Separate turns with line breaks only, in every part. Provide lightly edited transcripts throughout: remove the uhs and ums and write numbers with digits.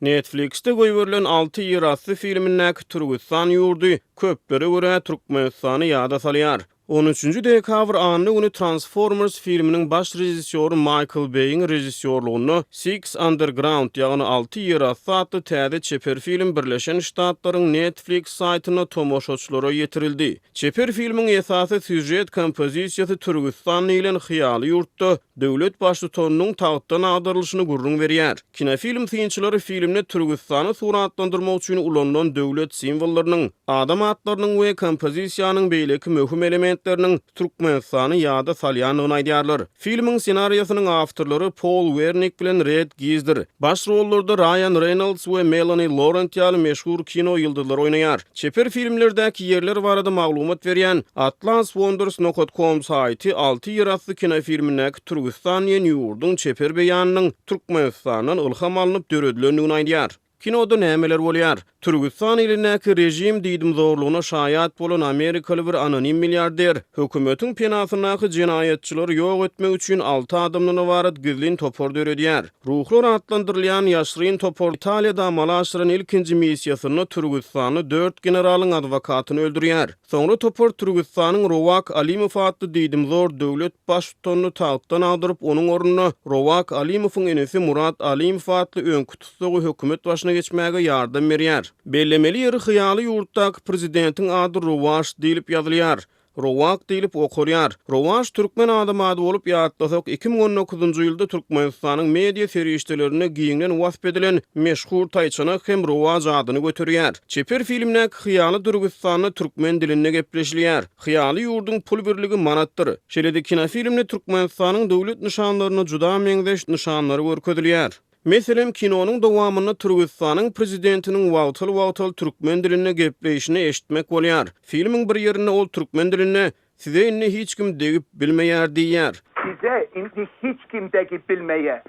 Netflix-de goýberilen Alty ýerasty filmindäki Türgüstan ýurdy köplere görä Türkmenistany ýada salýar. On üçünji dekabr anna güni Transformers filminiň baş režissýory Maýkl Beýiň režissýorlygynda Six Underground, ýagny Alty ýerasty atly täze çeper film Birleşen Ştatlaryň Netflix saýtynda tomaşaçylara ýetirildi. Çeper filmiň esasy sýužet kompozisiýasy Türgüstan diýlen hyýaly ýurtda Döwlet Baştutanynyň tagtdan agdarylyşyny gürrüň berýär. Kinofilm synçylary filmde Türgüstany suratlandyrmak üçin ulanylan döwlet simwollarynyň, adam atlarynyň we kompozisiýanyň beýleki möhüm elementleriniň Türkmenistany ýada salýandygyny aýdýarlar. Filmiň ssenariýasynyň awtorlary Pol Wernik bilen Red Gizdir. Baş rollarda Raýan Reýnolds we Melani Lorent ýaly meşhur kino ýyldyzlary oýnaýar. Çeper filmlerdäki ýerler barada maglumat berýän Atlaswonders nokat kom saýty Alty ýerasty kinofilmindäki Türgüstan diýen ýurduň çeper beýanynyň Türkmenistandan ylham alnyp döredilendigini aýdýar. Kinoda nämeler bolýar? Türgüstan ilindäki režim diýdimzorlugyna şaýat bolan amerikaly bir anonim milliarder, hökümetiň penasyndaky jenaýatçylary ýok etmek üçin alty adamdan ybarat gizlin topar döredýär. Ruhlar atlandyrylýan ýaşryn topar Italiýada amala aşyran ilkinji missiýasynda Türgüstanly dört generalyň adwokatyny öldürýär. Soňra topar Türgüstanyň Rowak Alimow atly diýdimzor döwlet baştutanyny tagtdan agdaryp, onuň ornuna Rowak Alimowyň inisi Murat Alimow atly öňki tussagy hökümet başyna geçmäge ýardam berýär. Bellemeli ýeri hyýaly ýurtdaky prezidentiň ady Rowaş diýlip ýazylýar. Rowak diýlip okalýar. Rowaç türkmen adam ady bolup, ýatlasak, 2019-njy ýylda Türkmenistanyň media serişdelerinde giňden wasp edilen meşhur taýçanak hem Rowaç adyny göterýär. Çeper filmdäki hyýaly Dürgüstanda türkmen dilinde gepleşilýär. Hyýaly ýurduň pul birligi manatdyr. Şeýle-de kinofilmde Türkmenistanyň döwlet nyşanlaryna juda meňzeş nyşanlary görkezilýär. Meselem, kinonyň dowamynda Türgüstanyň prezidentiniň wagtal-wagtal türkmen dilinde gepleýşini eşitmek bolýar. Filmiň bir ýerinde ol türkmen dilinde Size indi hiç kim degip bilmeýär diýýär.
Size indi hiç kim degip bilmeýär.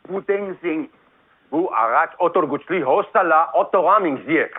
Bu deňziň.
Bu agaç oturgyçly hossala otaga meňzeýär.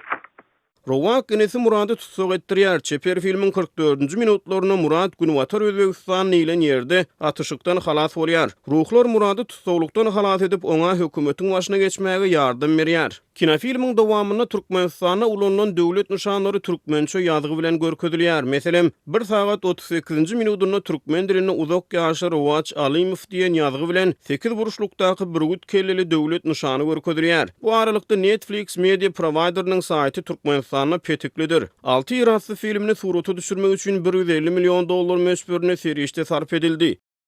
Rowak inisi Murady tussag etdirýär. Çeper filmiň 44-nji minutlarynda Murat Günbatar Özbegistan diýlen ýerde atyşykdan halas bolýar. Ruhlar Murady tussaglykdan halas edip, oňa hökümetiň başyna geçmäge ýardam berýär. Kinofilmiň dowamynda Türkmenistanda ulanylan döwlet nyşanlary türkmençe ýazgy bilen görkezilýär. Meselem, bir sagat 38-nji minudynda türkmen dilinde Uzak ýaşa Rowaç Alymow diýen ýazgy bilen sekizburçlukdaky bürgüt kelleli döwlet nyşany görkezilýär. Bu aralykda Netflix media prowaýderiniň saýty Türkmenistanda petiklidir. Alty ýerasty filmini surata düşürmek üçin 150 million dollar möçberinde serişde sarp edildi.